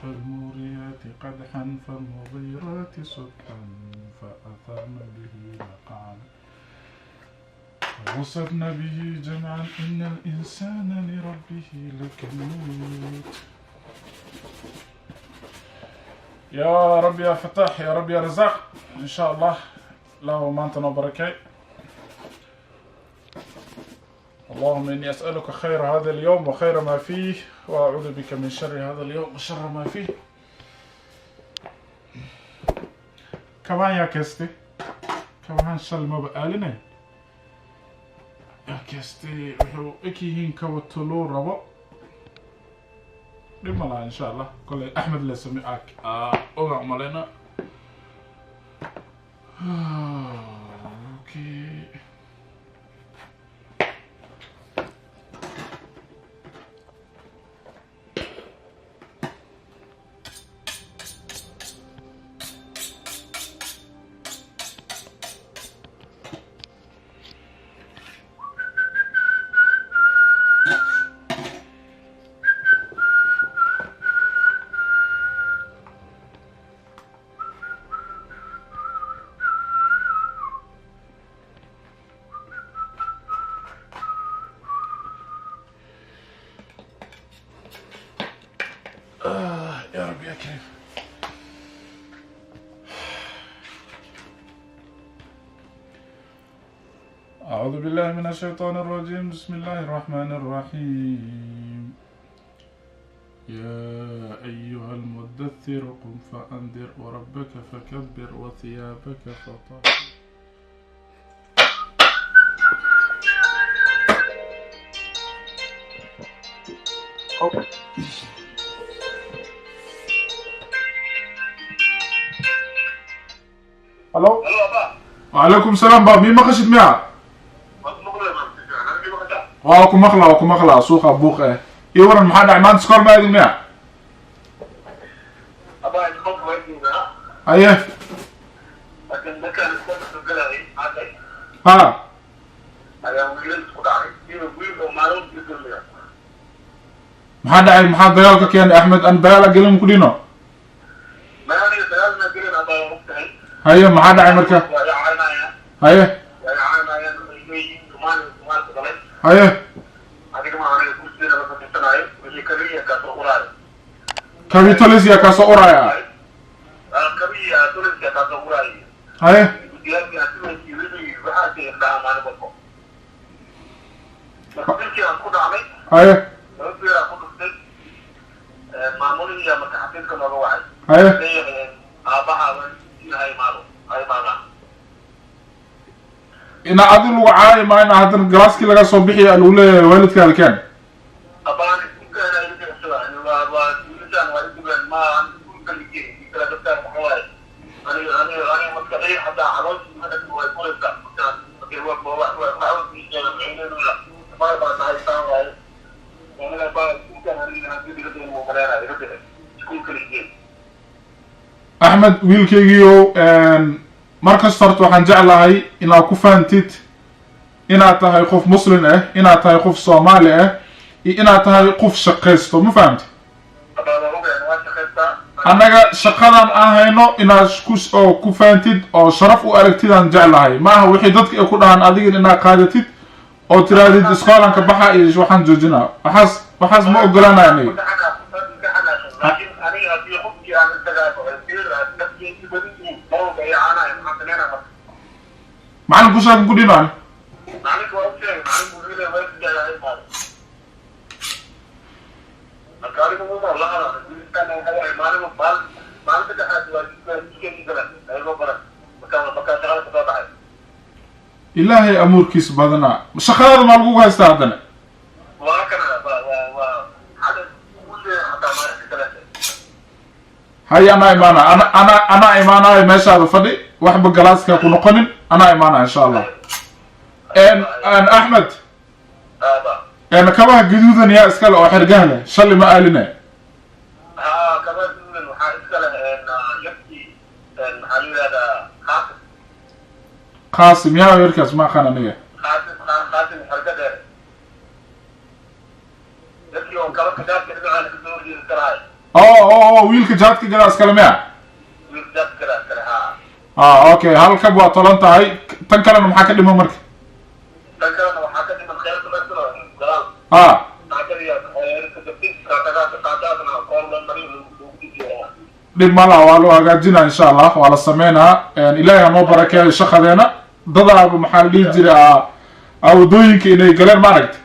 فالموريات قدحا فالمغيرات صبحا فأثرن به نقعا فوسطن به جمعا إن الإنسان لربه لكنود. يا رب يا فتاح، يا رب يا رزاق، إن شاء الله له maantana barakay. اللهم إني أسألك خير هذا اليوم وخير ما فيه، وأعوذ بك من شر هذا اليوم وشر ما فيه. Kabahan yaa keestay? Kabahan shal maba aalinay. Yaa keestay? Wuxuu eg yihiin kaba tuluu rabo. Dhib ma laha, insha Allah. Koley Axmed la same ogaan umaleyna. Okay. آه يا رب يا كريم. أعوذ بالله من الشيطان الرجيم، بسم الله الرحمن الرحيم. يا أيها المدثر قم فأنذر وربك فكبر وثيابك فطهر. Halo. Halo, aba. وعليكم السلام baab, mii maqashid miya? Waad maqlay maanta si fiican. Anigii maqashaa? Waa ku maqlaa, waa ku maqlaa. Suuqa buuq eh. Ii waran, maxaa dhacay maanta? Iskool ma aadin miya? Aba, iskoolka waa joogaa. Haye. Laakiin markaan iskoolka soo galayay maanta ayaa wiilal isku dhacay. Iyo wiil oo maalin isku dulmiya. Maxaa dhacay? Maxaa dagaalka keenay, Axmed? Aan dagaal gelin ku dhino. Ma aniga dagaal ma gelin, aba, waa ogtahay. Haye, maxaa dhacay marka? Waa i caynayaan. Haye. Waa i caynayaan. Waxay leeyihiin Soomaali Soomaalka dhalay. Haye. Adiga ma aniga kursigeena la fadhiisanaayo. Wixii kabiya kaasoo uraayo. Capitalisya kaasoo uraya. Kabiya tuliska kaasoo uraayo. Haye. Guddiyaadkii asimankii wixii waxaa jira dhahaa maalin walbo. Marka wiilkii aan ku dhacnay. Haye. Laba beeraa ku dhuftay. Maamulihii marka xafiiska nooga wacay. Haye. Leeyahay aabbaha ha imaado, ha imaadaan. Ina adi lagu caayi maa ina haddana galaaskii laga soo bixiya lagu leeyahay waalidkaada keen? Abaan iskuulkaana iga jecesada waa wiilashaan waa idibeen ma iskuulka ligey kala dadkaan. Waxa waaye aniga maskaxiya xataa calooshii madadku way furaysaa markaan markay maal baa tahay saan waaye. Aniga baa iskuulkaan aniga hadii diga doon wuu maleynaya iga bixi iskuulka ligey. Axmed wiilkaygiiow, mar kasta horta waxaan jeclahay inaad ku fahantid inaad tahay qof Muslim ah, inaad tahay qof Soomaali ah iyo inaad tahay qof shaqaysto. Ma fahamti? Abaa, waa ogahay, waa shaqaystaa. Annaga shaqadan aan hayno inaad ku oo ku fahantid oo sharaf u aragtidaan jeclahay. Ma aha wixii dadka ay ku dhahaan adigan inaad qaadatid oo tirahdid iskoolanka baxa iyo waxaan joojinaa. Waxaas ma ogolaanaya aniga. Laakiin aniga haddii qofkii aan isdagaalo dadkii badan yihiin mar walba ay caanayo, maxaan sameynaa marka? Macalin ku sheeg ku dhino ani. Macalinka waa u sheegay. Macalinku wuxuu leeyahay waalidkaaga ha imaado. Marka anigu uma la hadal wiilkaan. Waxa waaye maalin maalin maalin saddexaad waa jidkeedii galan ayagoo baran markaa shaqada kasoo baxay. Ilaahay amuurkiis badanaa. Shaqadaada maa lagugu haystaa haddana? Waa kana waa xagga ugu sheegay xataa maalinta kaleete. Hay, anaa imaana, ana imaanayo. Meeshaada fadhi, waxba galaaska ku noqonin. Anaa imaanaya, insha Allah. En Axmed. Aaba. En kabaha gaduudan yaa iskale oo xergaha leh? Shalay ma aaline. Haa, kaba duulan waxaa iska leh yarkii, maxaa la yidhahdaa, Qaasim. Qaasim yaa yarkaas? Ma aqaan aniga. Qaasim, Qaasim xerga dheer, yarkii oo kaba kadaadka dhinacaana kasoo horjeedi karaay. Oo oo oo wiilka jaadka gadaa iskale miya? Wiilka jaadka gadaa iskale, haa. Ah, okay, hal kab waa tolan tahay. Tan kalena maxaa ka dhiman marka? Tan kalena waxaa ka dhiman kheyr dhamaystiro gadaal. Ah. Dhib ma laha, waa loo hagaajinaa insha Allah, waa la sameynaa. Ilaahay ha noo barakeeyo shaqadeena. Dadaaba maxaa la dhihi jiray waddooyinka inay galeen, maaragta,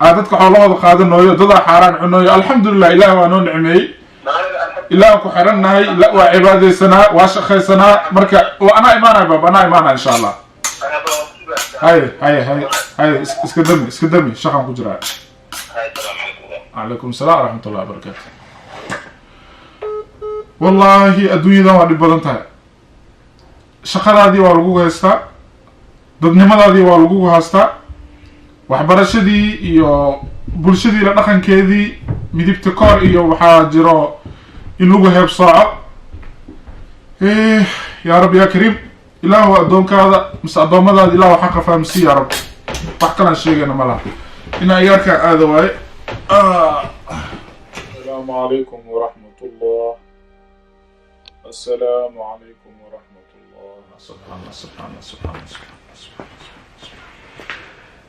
dadka xoolahooda qaadanooyo, dadaa xaaraan cunooyo. Alxamdulilah, ilaah waa noo nicmeeyey, ilaah ku xirannahay, waa cibaadaysanaa, waa shaqaysanaa. Marka waa anaa imaanaya baab, anaa imaanaya insha Allah. Haye haye haye haye, iska dami, iska dami, shaqaan ku jiraa. Calaykum asalaam waraxmat ullahi wabarakaatu. Wallaahi adduunyadan waa dhib badan tahay. Shaqadaadii waa lagugu haystaa, dadnimadaadii waa lagugu haystaa, waxbarashadii iyo bulshadii la dhaqankeedii, midibta koor iyo waxaa jiro in lagu heebsooco. Yaa rab yaa kariim, ilaahu addoonkaada mise addoommadaada ilahu xaqa fahamsii yaa rab. Wax kalaan sheegayna ma laha, inaa iyaarkaa aada waaye. Asalaamu calaykum waraxmat ullah, assalaamu calaykum waraxmat ullah. Subxaan allah, subxaan allah, subxaan allah,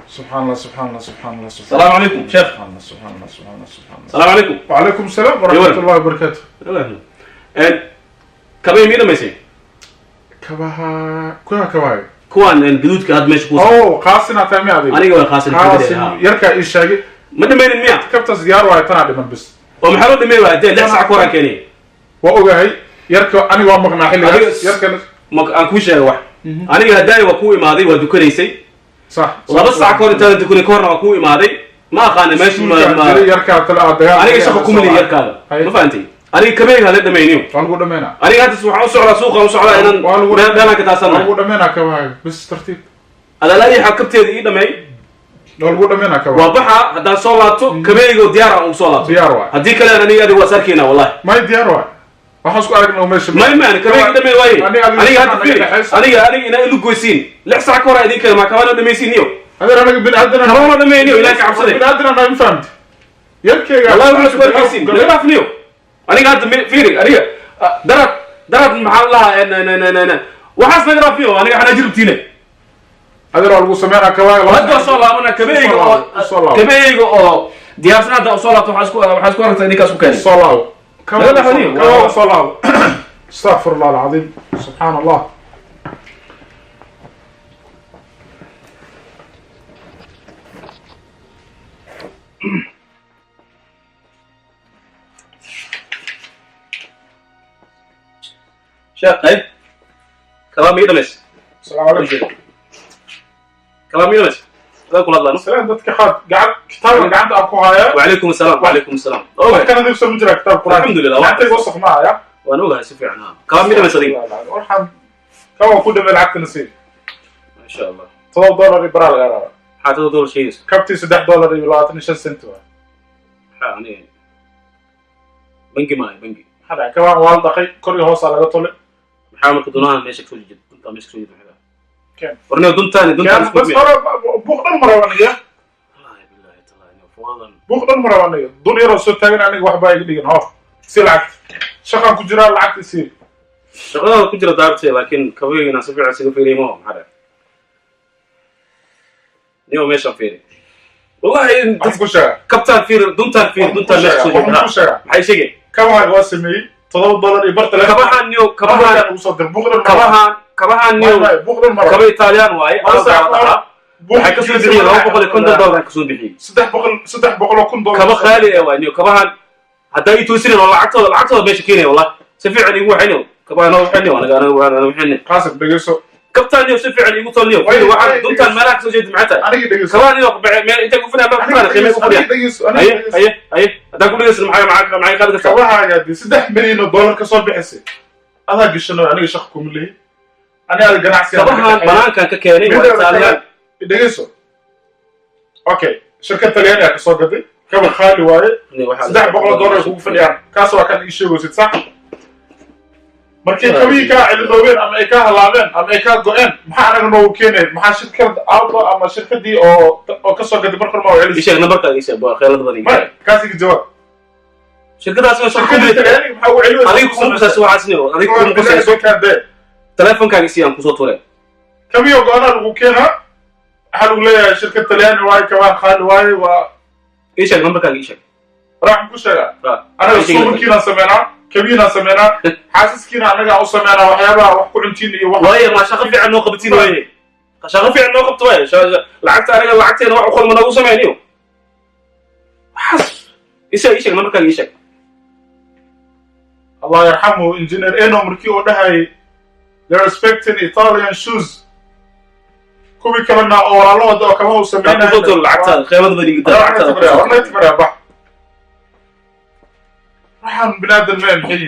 subxaan allah, subxaan allah, subxaan allah, subxaan. السلام عليكم شيخ. subxaan allah, subxaan allah, subxaan allah, subxaan allah. السلام عليكم. وعليكم السلام ورحمة الله وبركاته. Kabay mii dhamaysay? Kabaha kuwa kabahay? Kuwaan gaduudka hadda meesha ku oh, qaasin ataa mi adiga? Aniga waa Qaasin. Qaasin yarkaa ii sheegay. Ma dhamaynin miya? Kabtaas diyaar waayo, tanaa dhiman bis. Oo maxaa loo dhamey waaya dee? 6 sac ka horaan keenay. Waa ogahay yarka, aniga waa maqnaa xilligaas. Yarkan Ma aan kuu sheegay wax? Aniga haddaay waa kuu imaaday, waa dukanaysay. Sax. 2 sac ka hor intaadan dukanay ka horna waa kuu imaaday. Ma aqaana meesha ma jiray yarkaa tale aa dagaal. Aniga shaqo kuma lihi yarkaada. Haye. Ma fahantay? Aniga kabeyga hala dhamayniyo. Waa lagu dhameynaa. Aniga hadda waxaan u socdaa suuqa, u socdaa inaan Waa lagu meelaan ka waa taasanahay. lagu dhameynaa kabahaaga bis, tartiib. Adalaadiixa kabteeda ii dhameey. Waa lagu dhameynaa kabaha. Waa baxa, haddaan soo laabto kabeyga oo diyaar aan ugu soo laabto. Diyaar waay. Haddii kale aniga adiga waa is arkaynaa wallahi. May, diyaar waay, waxaan isku aragnaa meesha. May kabeyga dhamey waaye. Aniga adiga aniga hadda naga fiiri dhexaysa. Aniga inaa ilu goysiin 6 sac ka hor idin kale maa kabana dhamaysiin iyo adeer, anaga bini aadan kabana dhamayniyo, ilaah ka cabsaday. Bini aadan anaa, ma fahamti yarkeyga? Wallahi waxaa isku arkaysiin naga dhaafniyo. Aniga hadda fiiri, aniga darad darad maxaa la lahaa, waxaas naga dhaafiyo, aniga xanaa jiribtiine. Adeer, waa lagu sameynaa kabahaaga. Hadda soo laabana kabeyga oo Soo laabo. kabeyga oo diyaarsan hadda soo laabto, waxaa isku aragtaa ninkaas ku keenay. Soo laabo. Naga dhaafniyo. Kabaha soo laabo. Astaqfir allah alcadiim, subxaan allah. Sheekh, qayb kabaa mii dhamays. Asalaamu calaykum. Kabaa mii dhamays, adaa kula hadlaano. Salaan dadka qaad gacan kitaabka gacanta aan ku hayaa. وعليكم السلام، وعليكم السلام. Wax ka nadiifsan ma jira kitaab quraan. Alxamdulillah, Gacantayga wasakh ma haya. Waan ogahay si fiican, ha, kabaa mii dhamays adiga. Waxaan kabaa ku dhamay, lacagtana sii. Ma sha Allah. $7 iyo baraa lagaa rabaa. Maxaa $7 sheegaysa? Kabtii $3.25 waa. Maxaa aniga bangi maayo bangi. Maxaa dhacay? Kabaan waa la dhaqay, kor iyo hoosaa laga tolay. Maxaa marka dunahan meesha kasoo jeeda, duntaa meesha kasoo jeeda maxay tahay? Keen. Warniyo duntaani duntaan Keen, bas hore buuq dhan ma rabo aniga. Wallaahi billahi tallahi niyo foodan. Buuq dhan ma rabo aniga, dun yaroo soo taagan aniga waxbaa iga dhigan. Hoo si lacagta, shaqaan ku jiraa, lacagta isii. Shaqadaada ku jira daartay, laakiin kabeyga inaan si fiican isaga fiiriyo maho. Maxaa dhacay niyo? Meeshaan fiiri wallahi. Waxaan ku sheegaa. Kabtaan fiiri, duntaan fiiri, duntaan meesha kasoo Waxaan jeeda. ku sheegaa. Maxay sheegay? Kabahaaga waa sameeyey, $7 iyo bar telefoon. Kabahaan niyo, kabahaan. Ugu soo dir, buuq dhan ma rabo. Kabahaan niyo. Buuq dhan ma rabo. Kaba Italian waaye. 2 saac ka hor. Waxay kasoo bixiyeen $250 aan kasoo bixiyey. 300, $300,000. Kaba qaali eh waay niyo. Kabahan haddaa ii toosinin oo lacagtooda meesha keenaya, wallahi si fiican iigu waxayniyo, kabahan oo waxayniyo, anaga waxayniyo. Qaasim, dhegeyso. Kabtaan niyo si fiican iigu tolniyo. Way- waxaan way- duntaan meelaha kasoo jeedi maxay tahay? Aniga dhegeyso. Kabahan niyo meel intay ku fadhiyaan meel ku Aniga fadhiyaan qiimay ku dhegeyso, aniga fadhiyaan. dhegeyso, aniga Haye. dhegeyso. Haye haye, haddaan ku dhegeysan maxay qaadi kartaa? Kabahaaga haddii $3 milyan ka soo bixisay adaa gashano, aniga shaqa kuma lihi, aniga ada ganacsi. Kabahan banaankan ka keenay waa Italian. Dhegeyso, okay, shirkad talyaani aa kasoo gaday, kaba khaali waaye, $300 ay kugu fadhiyaan. Kaas waa kan ii sheegaysid sax. Markay kabihii kaa cilidoobeen ama ay kaa halaabeen ama ay kaa go-een, maxaa anaga noogu keenay? Maxaa shirkad auto ama shirkadii oo kasoo gaday marka hore ma Ii celis? Sheeg nambarkaaga, ii sheeg, waa kheelada badan. Maya, kaas iga jawaab. Shirkadaas waa shirkad Shirkadii Talyaaniga maxaa ugu celiweysa? Adiga kuma qusayso waxaas niyo, adiga kuma qusayso. Teleefonkaaga si aan kusoo turay. Kabiyo go-aanaa lagu keenaa, waxaa lagu leeyahay shirkad Talyaani waaye, kabaan qaali waaye, waa Ii sheeg nambarkaaga, ii sheeg. Waxaan ku sheegaa, Ha. anaga Ii sheeg. Suumankiinaan sameynaa, kabiinaan sameynaa, xaasaskiina annagaa u sameynaa, waxyaabaha wax ku cuntiin iyo wax. Waaye ma shaqo fiican noo qabatiin waaye, shaqo fiican noo qabto waaye. Lacagta aniga lacagteena wax u qalma noogu sameyniyo waxaas. Ii sheeg, ii sheeg nambarkaaga, ii sheeg. Allah yarxamu Engineer Eno markii uu dhahay "They're respecting Italian shoes", kuwii kalena oo walaalahooda oo kabaha u Aan sameynaya. kusoo tuuro lacagtaada, qeybada baan igu daa lacagtaada. Bax, waxaan binaadan ma maxay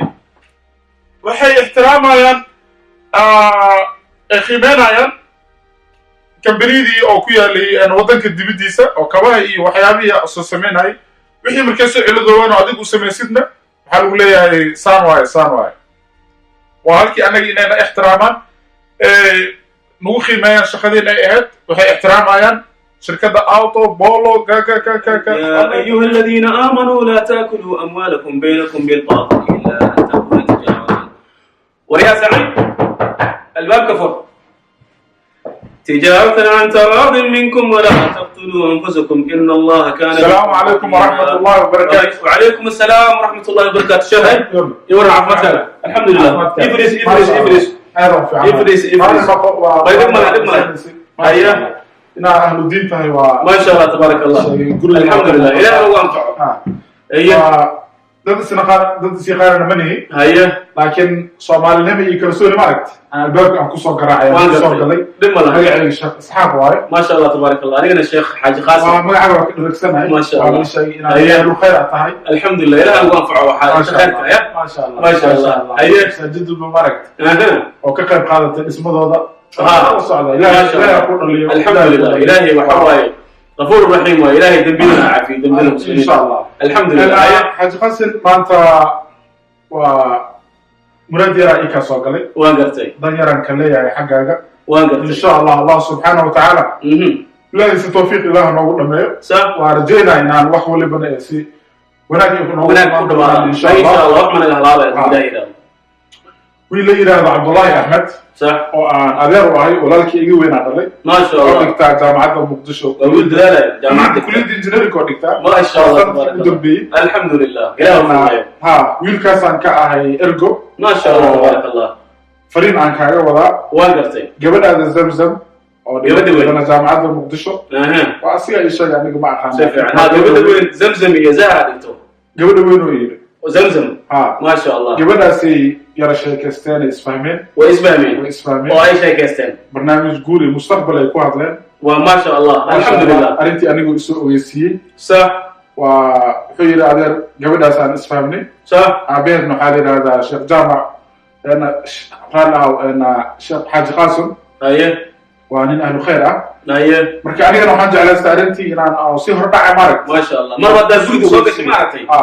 waxay ixtiraamayaan, ay qiimeynayaan kambaniyadii oo ku yaalay waddanka dibaddiisa oo kabaha iyo waxyaabihii soo sameynayay. Wixii markay soo ciladoobaan oo adigu samaysidna, waxaa lagu leeyahay saan waaye, saan waaye. Waa halkii annaga inayna ixtiraamaan, nagu qiimeeyaan shaqadiin ay ahayd, waxay ixtiraamayaan shirkadda Auto Bolo ga ga ga ga ga. يا أيها الذين آمنوا لا تأكلوا أموالكم بينكم بالباطل إلا أن تكون تجارة. وريا سعيد، الباب كفر. تجارة عن تراض منكم ولا تقتلوا أنفسكم إن الله كان السلام عليكم ورحمة الله وبركاته. وعليكم السلام ورحمة الله وبركاته. شهد يورا عافمتك، الحمد لله. افرس افرس افرس. Aad fiican. افرس افرس. Way dhib male, dhib male. Haya. Inaa ahlu diin tahay waa ما شاء الله تبارك الله. Guriga. الحمد لله، إله هو أنفعه. هيا. Waa dad isnaqaan, dad isyaqaanana ma nihi, هيا. laakiin Soomaalinimo iyo kalsooni ma aragti aan albaabka aan kusoo garaacay, aan waan kusoo gartay. galay. Dhib ma laha. Magacayga Sheekh Isxaaq waaye. ما شاء الله تبارك الله. أنا الشيخ حاج قاسم. Waa magacaaga waa ka dharagsanahay. Ma sha Waa Allah. la sheegay inaad Haye. ahlu khayr aad tahay. الحمد لله، إله هو أنفعه. Ma وحاج sha خيرك Allah. يا Ma sha Allah. Ma sha Allah. Haye. Masaajiddu ma aragti أها. oo ka qayb qaadatay dhismadooda. Ha. La socda. Ilaahay, ما شاء Ilaahay الله. ku dhaliyo. الحمد لله، إلهي وحواي غفور رحيم، وإلهي ذنبنا عافي ذنبنا In المسلمين. sha Allah. الحمد لله. هيا. Xaaji Qasim, maanta waa muraad yaraa ii kaa soo galay. Waan gartay. Dan yaraan ka leeyahay xaggaaga. Waan gartay. Insha Allah, Allah subxaanahu watacaala ilaahaysi tawfiiq ilaah noogu dhameeyo. صح. Waa rajeynaa inaan wax walibana ee si wanaag iyo noogu wanaag ku dhammaan dhamaada. doonaan, insha insha Allah. Allah wax mana halaabaya. Ilaahay yidhaahdo. Wiil la yidhaahdo Cabdullaahi Axmed صح. oo aan adeer u ahay, walaalkii iga weynaa dhalay, ما شاء oo الله. dhigtaa Jaamacadda Muqdisho. Waa wiil dadaalaya jaamacadda. Kuliyadda engineering oo dhigtaa. ما شاء الله Sanadkii تبارك u الله. dambeeyey. الحمد لله، إله fududeeyo. Ha, wiilkaasaan ka ahay ergo. ما شاء الله تبارك الله. Fariin aan kaaga wadaa. Waan gartay. Gabadhaada Zamzam oo Gabadha weyn. dhigtana Jaamacadda Muqdisho. Aha. Waa asiga ii sheegay, aniga ma aqaan. Si fiican. Ha, gabadha weyn Zamzam iyo Zahra dhigto. Gabadha weyn oo yidhi. Zamzam. Ha. ما شاء الله. Gabadhaasay yara sheekaysteen, ay isfahmeen. Way isfahmeen. Way isfahmeen. Oo ay sheekaysteen. Barnaamij guur iyo mustaqbal ay ku hadleen. Waa ما شاء الله, الحمد لله. Arrintii anigu isoo ogeysiiyey. صح. Waa wuxuu yidhi, adeer, gabadhaasaan isfahmnay. صح. Aabaheedna waxaa la yidhahdaa Sheekh Jaamac raalli aw, Sheekh Xaaji Qaasim. Haye. Waa nin ahlu khayr ah. Haye. Marka anigana waxaan jeclaystay arrintii inaan oo si hordhaca maaragt. ما شاء الله, mar haddaa guriga soo gashay ma aragtay ha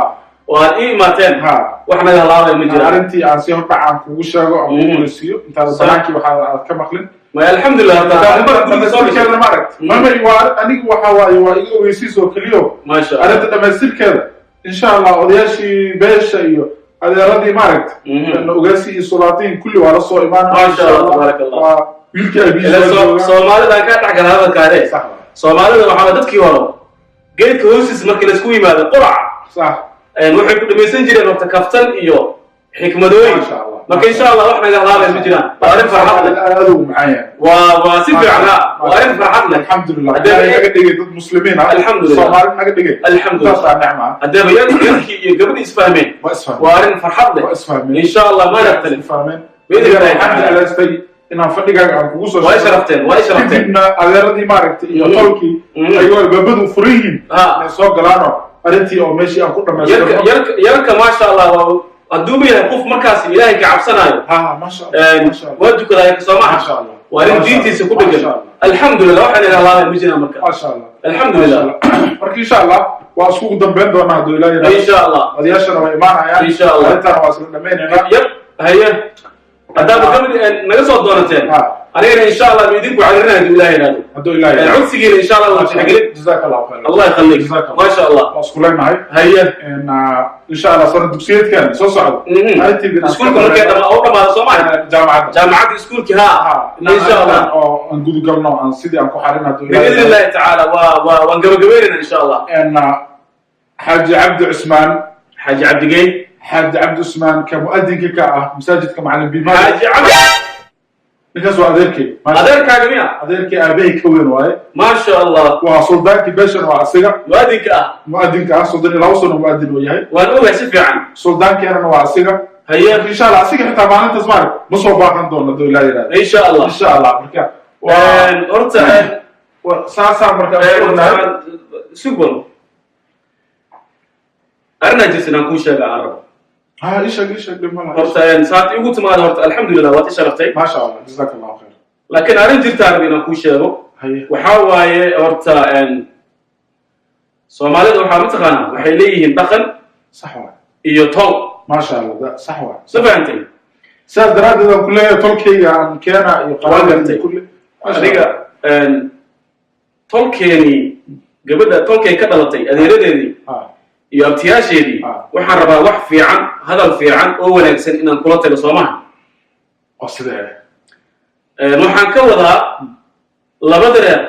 oo aad ii imaateen, ha wax naga halaabaya ma jiraan. Arrintii aan si hordhac aan kugu sheego, aan kugu ogeysiiyo intaada banaankii waxaa aad ka maqlin. Maya, alxamdulilah, haddaa mar guriga soo gashay. Dhamaystirkeeda maaragt mama waa anigu waxa waaye waa iga ogeysiis oo keliyo. ما شاء الله. Arrinta dhamaystirkeeda insha Allah odayaashii beesha iyo adeeradii maaragt ogaasi iyo sulaatiin kulli waa la soo imaan. Ma sha Allah, tabaaraka Allah. Waa wiilkii aabihiis Ila waa joogaa. Soomaalida aan kaa dhex gala hadalkaade. Sax. Soomaalida waxaa dadkii hore geedka hoostiisa markii laisku yimaado qurac sax waxay ku dhamaysan jireen horta kaftan iyo xikmadooyin. Ma sha Allah. Marka insha Allah wax naga halaabaya ma jiraan, waa arrin farxad leh. Aad ugu macaan yahay. Waa si fiican, ha, waa arrin farxad leh. Alxamdulilah. Haddee- Ilaahay naga dhigay dad muslimiin ah. Alxamdulillah. Soomaali naga dhigay. Alxamdulillah. Intaasaa nicma ah. Haddaba yarkii iyo gabadhii isfahmeen, Waa isfahmeen. waa arrin farxad leh. Waa isfahmeen. Insha Allah ma naqtalin. Isfahmeen. Biidni Illaahi Waxaan ta'ala. jeclaystay inaan fadhigaaga aan kugu soo Waa sheego. sharafteen, waa sharafteen. Kadibna adeeradii maaragtay iyo tolkii ayagoo albaabadu furan yihiin Ha. inay soo galaanoo arrintii oo meeshii aan ku Yarka dhamaystirno. Yarka maasha Allah, waa hadduuba yahay qof markaas Ilaahay ka cabsanaayo. Ha, maasha Allah, maasha Allah. Waa tukadaya kasoo maha. Maasha Allah. Waa nin Maasha diintiisa ku Allah. dhegan. Maasha Allah. Alxamdulilah, waxaan idhaha laabay ma jiraan marka. Maasha Allah. Alxamdulilah. Marka insha Allah waa iskugu dambeyn doonaa hadduu Ilaah yidhaahdo. Insha Allah. Odayaashana waa imaanayaan. Insha Allah. Arrintaana waa isla dhammaynaynaa. Yar haye, haddaaba gabadhi naga soo doonateen. Ha. Anigana insha Allah idinku carinaa hadduu Ilaahay yidhaahdo. Hadduu Ilaahay yidhaahdo. Codsigiina insha Allah waa tixgelin. Jazaaka Allahu khayr. Allah yakhalik. Jazaaka Allah. Ma sha Allah. Waa isku leenahay. Haye. Insha Allah sanad dugsiyeedkan soo socdo arrinteedii inaan Iskuulka markay u dhamaado Soomaaliya. Jaamacadda. Jaamacadda iskuulki ha. Insha Allah. Oo aan gudugalno, aan sidii aan ku xarin hadduu Ilaahay biidni yidhaahdo. Illahi tacaala waan gabagabeynayna insha Allah. Xaaji Cabdi Cusmaan. Xaaji Cabdigey. Xaaji Cabdi Cusmaan ka mu'adinka ka ah masaajidka Macalin Bimaal. Xaaji Cabdi. Ninkaas waa adeerkay. Adeerkaaga miya? Adeerkay, aabahay ka weyn waaye. Ma sha Allah. Waa suldaankii beeshan, waa asiga. Muadinka ah. Mu'adinka ah, 32 sano mu'adin uu yahay. Waan ogahay si fiican. Suldaankeenana waa asiga. Haye. Insha Allah asiga xitaa maalintaas maarag ma soo baaqan doono hadduu Ilaah yidhahdo. Insha Allah. Insha Allah marka waa Horta saasaa marka isku ognahay. Sug walo, arrinaa jirta inaan kuu sheega aan rabo. Ha, isheeg, isheeg, dhib ma laha. Horta saad igu timaada, horta alxamdulilah, waad i sharaftay. Maasha Allah, jazaaka Allahu khayr. Laakiin arrin jirtaa raba inaan kuu sheego. Haye. Waxaa waaye horta Soomaalida waxaa mataqaanaa waxay leeyihiin dhaqan Sax waay. iyo tol. Maasha Allah, sax waay. Ma fahantay? Sidaas daraaddeed aan ku leeyahay tolkayga aan keena iyo Waa gartay. Kulli. Maasha Adiga Allah. Tolkeeni, gabadha tolkay ka dhalatay, adeeradeedii iyo abtiyaasheedii, waxaan rabaa wax fiican, hadal fiican oo wanaagsan inaan kula tago, soo maha? Waa sidee? Waxaan ka wadaa labada reer,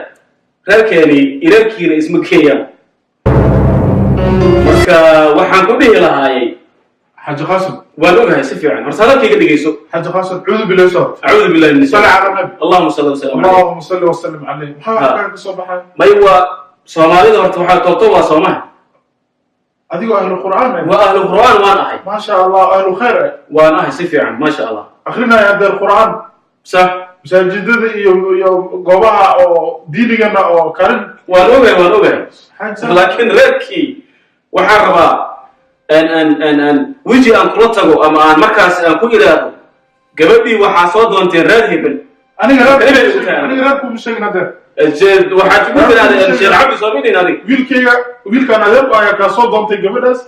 reerkeeni ireerkiina isma keeyaan. Marka waxaan ku dhihi lahaayey Xaaji Qaasim. Waan ogahay si fiican. Horta hadalkayga dhegeyso. Xaaji Qaasim, cuudu bilayso. Acuudu billahi min صل على النبي. اللهم صل وسلم عليه. اللهم صل وسلم عليه. Maxaa halkaa ka soo baxay? May, waa Soomaalida horta waxaa toobto waa soomaha. Adigoo ahlu qur'aan eh. Waa ahlu qur'aan waan ahay. Maasha Allah, ahlu khayr eh. Waan ahay si fiican, maasha Allah. Akrinaya haddee qur'aan. Sax. Masaajidada iyo goobaha oo diinigana oo karin. Waan ogahay, waan ogahay. Xaaji. Laakiin reerkii waxaan rabaa an weji aan kula tago ama aan markaas aan ku idhaahdo gabadhii waxaa soo doonteen reer hebel. Aniga reer Hebel igu tahay. Aniga reer kuma sheegin haddee. Waxaad ku tirahdeen Sheekh Cabdi, soo midin adig. Wiilkayga, wiilkaan adeerku ayaa kaa soo doontay gabadhaas,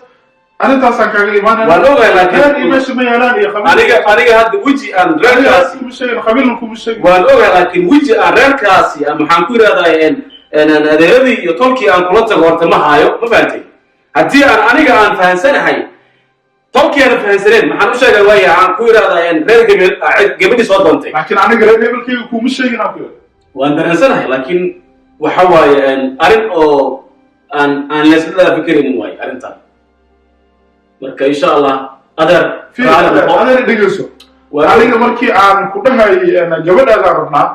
arrintaasaan kaaga imaanaya. Waan ogahay, laakiin Reer iyo meesha ma yaalaan iyo qabiil. Aniga hadda weji aan reerkaasi Kuma sheegin, qabiilna kuma sheegin. Waan ogahay, laakiin weji aan reerkaasi ama waxaan ku idhahdaa adeeradii iyo tolkii aan kula tago horta ma haayo. Ma fahantay? Haddii aan aniga aan fahansanahay, tolkii aan fahansaneen, maxaan u sheegay? Waaya aan ku idhahdaa reer hebel gabadhii soo doontay. Laakiin aniga reer hebelkayga kuma sheegin aan ku yidhi. Waan dareensanahay, laakiin waxa waaye arrin oo aan laysla dhaafi karaynin waaye arrintan. Marka insha Allah adeer Fiir, raali noqo. Adeer, dhegeyso. Waa Aniga markii aan ku dhahay gabadhaadaan rabnaa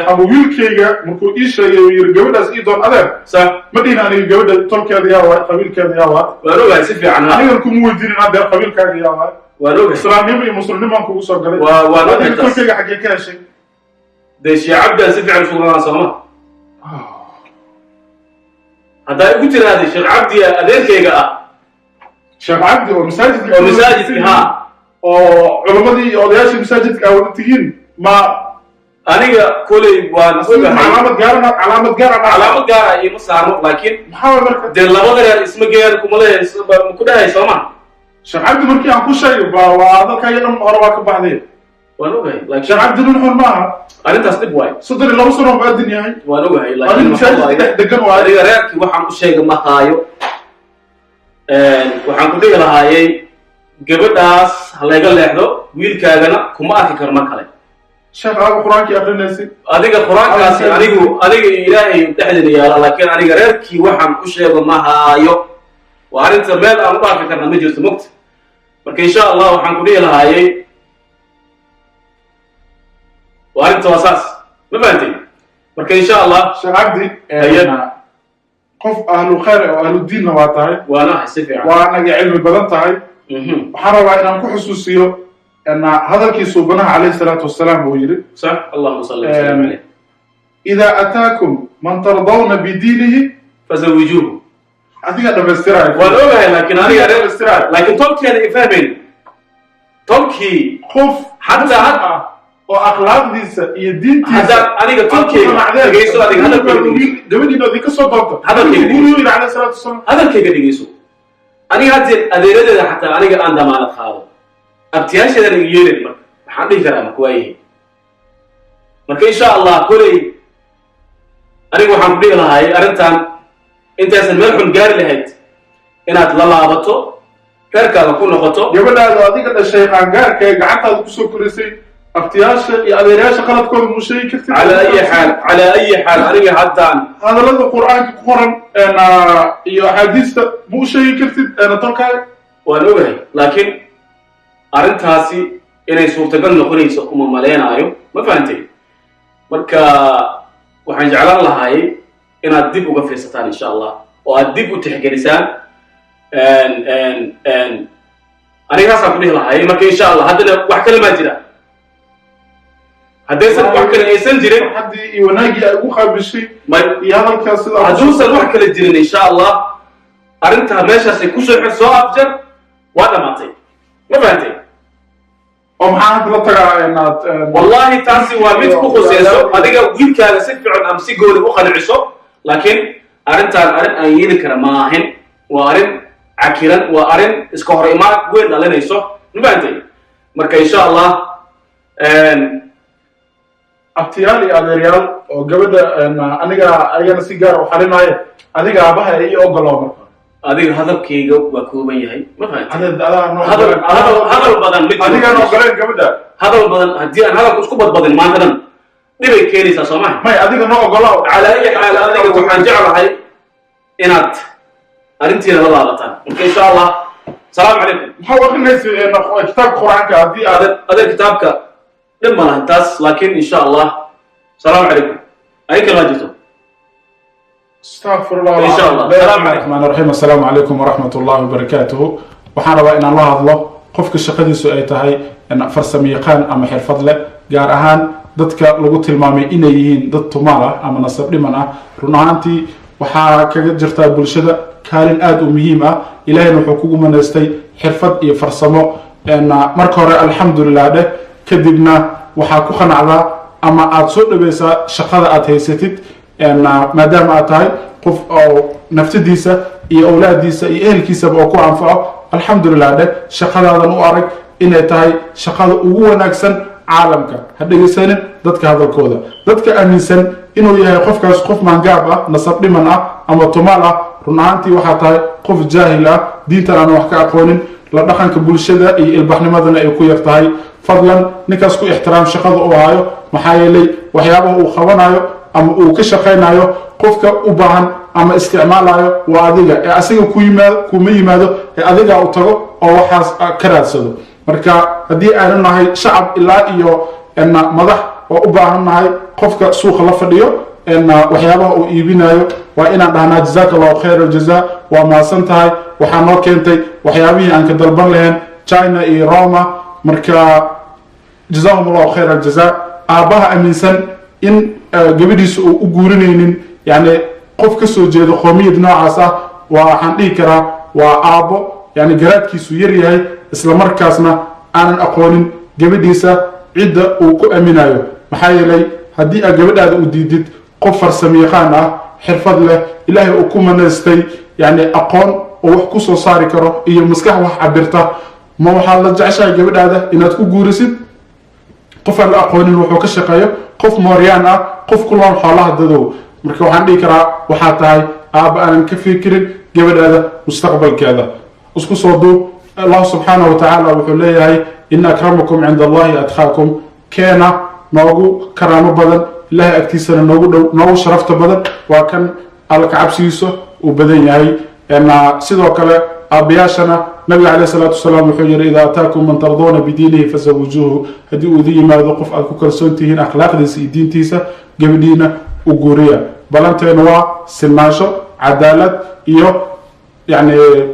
ama wiilkayga markuu ii sheegay uu yiri gabadhaas ii doon adeer, ma dhihin aniga gabadha tolkeeda yaa waay, qabiilkeeda yaa waay. Waan ogahay si fiican, ha. Anigan kuma weydiinin adeer qabiilkaaga yaa waay. Waan ogahay. Islaamnimo iyo muslimnimaan kugu soo galay. Waan ogahay Adiga taas. Tolkayga xaggee ka heshay? Dee Sheekh Cabdi aan si fiican isugu sooma? Haddaa igu tiraahday Sheekh Cabdi adeerkayga ah. Sheekh Cabdi oo masaajidka Oo masaajidka, ha. Oo culammadii iyo odayaashii masaajidka aa wada tihiin ma Aniga koley waan ogahay. Calaamad gaarana, calaamad gaar ah. Calaamad gaara iima saarno, laakiin Maxaa waay marka? Dee labada reer isma geeyaan kuma leeyahay, ku dhahay sooma? Sheekh Cabdi markii aan ku sheegay ba waa hadalkaaga dhan hore waa ka baxday. Waan ogahay, laakiin Sheekh Cabdi nin xun maaha. Arrintaas dhib waay. 32 sano muadin yahay. Waan ogahay, Waa laakiin nin waxa masaajidka waaye dhex degan waaye. Adiga reerkii waxaan u sheegay ma haayo. Waxaan ku dhihi lahaayey gabadhaas ha layga leexdo, wiilkaagana kuma arki karo mar kale. Sheekh, aagu qur-aankii akrinaysid. Adiga qur-aankaasi anigu adiga iyo Ilaahay dhexdeena yaala, laakiin aniga reerkii waxaan u sheego ma haayo. Waa arrinta meel aan u dhaafi karna ma jirto mugta. Marka insha Allah waxaan ku dhihi lahaayey waa arrinta waa saas. Ma fahantay? Marka insha Allah. Sheekh Cabdi, Haye. qof ahlu khayr oo ahlu diinna waa tahay. Waana ahay si fiican. Waa naga cilmi badan tahay. Waxaan rabaa inaan ku xusuusiyo hadalkii suubanaha calayhi salaatu wasalaam uu yidhi: Sax, اللهم صل وسلم عليه. إذا أتاكم من ترضون بدينه فزوجوه. Adiga dhamaystiraayo. Waan ogahay, laakiin aniga Adiga dhamaystiraayo. Laakiin tolkeena ifahmayn, tolkii qof Xataa muslim ah oo akhlaaqdiisa iyo diintiisa Hadda aniga tolkeyga dhegeyso, adiga hadalkayga dhegeyso. Gabadhiina idinka soo doonto. Hadalkayga dhegeyso. Guriyuu yidhi calayhi salaatu wasalaam. Hadalkayga dhegeyso. Aniga haddee adeeradeeda xataa aniga aan damaanad qaado, abtiyaasheedan iga yeelin. Marka maxaan dhihi karaa? Marka waayahay. Marka insha Allah koley aniga waxaan ku dhihi lahay arrintan intaysan meel xun gaari lahayd inaad la laabato, reerkaada ku noqoto. Gabadhaada adiga dhashay, qaangaarka ee gacantaada kusoo korisay, abtiyaasha iyo adeerayaasha qaladkooda muu sheegi kartid? Calaa ayi xaal, calaa ayi xaal, aniga haddaan Hadallada Qur-aanka ku qoran iyo axaadiista ma u sheegi kartid tolkaaga? Waan ogahay, laakiin arrintaasi inay suurtagal noqonayso uma malaynaayo, ma fahantay? Marka waxaan jeclaan lahay inaad dib uga fiirsataan insha Allah oo aad dib u tixgelisaan. Aniga saasaan ku dhihi lahay. Marka insha Allah haddana wax kale maa jira? Haddaysan wax kale aysan jirin, Farxaddii iyo wanaaggii ay ugu qaabishay may iyo hadalkaas sida hadduusan wax kale jirin, insha Allah arrintaa meeshaasay kusoo xir, soo afjar, waa dhamaatay, ma fahantay? Oo maxaa hadda la tagaa inaad Wallahi taasi waa mid ku khuseyso adiga. Wiilkaaga si fiican ama si gooni u qanciso, laakiin arrintaan arrin aan yeeli kara ma ahin. Waa arrin cakiran, waa arrin iska hor imaad weyn dhalinayso, ma fahantay? Marka insha Allah Abtiyaal iyo adeeryaal oo gabadha aniga ayagana si gaar u xalinaayo, adiga aabaha ii ogolow marka. Adiga hadalkayga waa kooban yahay, ma fahantay? Adaa noo Hadal hadal hadal badan ma jiro. Adigaa noo ogoleen gabadha. Hadal badan, haddii aan hadalku isku badbadin maanta dhan, dhibay keenaysaa, soo maha? May, adiga noo ogolow. Calaa ayi xaal, adiga waxaan jeclahay inaad arrintiina la laabataan. Marka insha Allah, asalaamu calaykum. Maxaa u akrinaysa kitaabka Qur-aanka haddii aad Adeer, adeer, kitaabka dhib ma lahan taas, laakiin insha Allah, asalaamu calaykum. Adinka laa jirto. Astaqfir Allah. إن شاء الله. السلام عليكم الرحمن الرحيم. السلام عليكم ورحمة الله وبركاته. Waxaan rabaa inaan la hadlo qofka shaqadiisu ay tahay farsamo yaqaan ama xirfad leh, gaar ahaan dadka lagu tilmaamay inay yihiin dad tumaal ah ama nasab dhiman ah. Run ahaantii waxaa kaga jirtaa bulshada kaalin aada u muhiim ah. Ilahayna wuxuu kugu manaystay xirfad iyo farsamo. Marka hore alxamdulilah dheh, kadibna waxaa ku qanacdaa ama aada soo dhaweysaa shaqada aada haysatid, maadaama aad tahay qof oo naftadiisa iyo awlaadiisa iyo ehelkiisaba oo ku anfaco. Alxamdulilah dheh, shaqadaadan u arag inay tahay shaqada ugu wanaagsan caalamka. Ha dhegeysanin dadka hadalkooda, dadka aaminsan inuu yahay qofkaas qof maangaab ah, nasab dhiman ah ama tumaal ah. Run ahaantii waxaa tahay qof jaahil ah, diintan aan wax ka aqoonin, la dhaqanka bulshada iyo ilbaxnimadana ay ku yar tahay. Fadlan ninkaas ku ixtiraam shaqada uu hayo, maxaa yeelay waxyaabaha uu qabanayo ama uu ka shaqaynayo qofka u baahan ama isticmaalayo waa adiga, ee asiga ku yimaado kuma yimaado, ee adiga u tago oo waxaas ka raadsado. Marka haddii aanu nahay shacab ilaa iyo madax oo u baahan nahay qofka suuqa la fadhiyo waxyaabaha uu iibinayo, waa inaan dhahnaa jazaaka Allahu khayr aljaza, waa mahadsan tahay, waxaa noo keentay waxyaabihii aan ka dalban lahayn China iyo Roma. Marka jazaahum Allahu khayr aljaza. Aabbaha aaminsan in gabadhiisa uu u guurinaynin yani qof ka soo jeedo qoomiyad noocaas ah, waa waxaan dhihi karaa waa aabbo yani garaadkiisu yar yahay, isla markaasna aanan aqoonin gabadhiisa cidda uu ku aaminayo. Maxaa yeelay haddii aad gabadhaada u diidid qof farsamo yaqaan ah, xirfad leh, Ilaahay uu ku manaystay yani aqoon oo wax ku soo saari karo iyo maskax wax cabirta, ma waxaad la jeceshahay gabadhaada inaad ku guurisid qof aan la aqoonin wuxuu ka shaqeeyo, qof mooryaan ah, qof ku loon xoolaha dadow? Marka waxaan dhihi karaa waxaa tahay aabba aanan ka fikirin gabadhaada mustaqbalkeeda. Isku soo duub, Allah subxaanahu wa tacaala wuxuu leeyahay: ina akramakum cinda Allahi atqaakum. Keena noogu karaamo badan, Ilahay agtiisana noogu dhow, noogu sharafta badan, waa kan Alla kacabsigiisa uu badan yahay. Sidoo kale aabbayaashana nabiga caleyh salaatu wasalaam wuxuu yihi: idaa ataakum man tarduuna bidiinihi fazawijuuhu. Haddii uu idin yimaado qof aad ku kalsoon tihiin akhlaaqdiisa iyo diintiisa, gabadhiina u guuriya. Balanteenu waa sinaansho, cadaalad iyo yani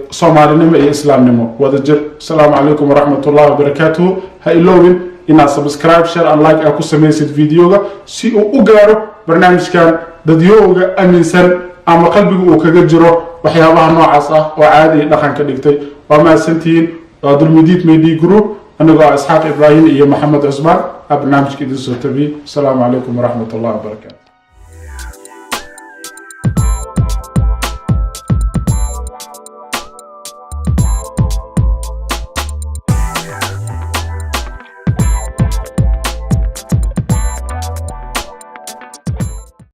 Soomaalinimo iyo Islaamnimo wada jir. Asalaamu calaykum waraxmat ullahi wabarakaatuhu. Ha iloowin inaad subscribe, share and like aad ku samaysid videoga si uu u gaaro barnaamijkan dadyooga aaminsan ama qalbiga uu kaga jiro waxyaabaha noocaas ah oo caadi iyo dhaqan ka dhigtay. Waa mahadsantihiin. Waa Dulmidiid Media Group, anigoo ah Isxaaq Ibraahim iyo Maxamed Cusmaan aa barnaamijka idin soo tabiyey. Asalaamu calaykum waraxmat ullahi wabarakaatu.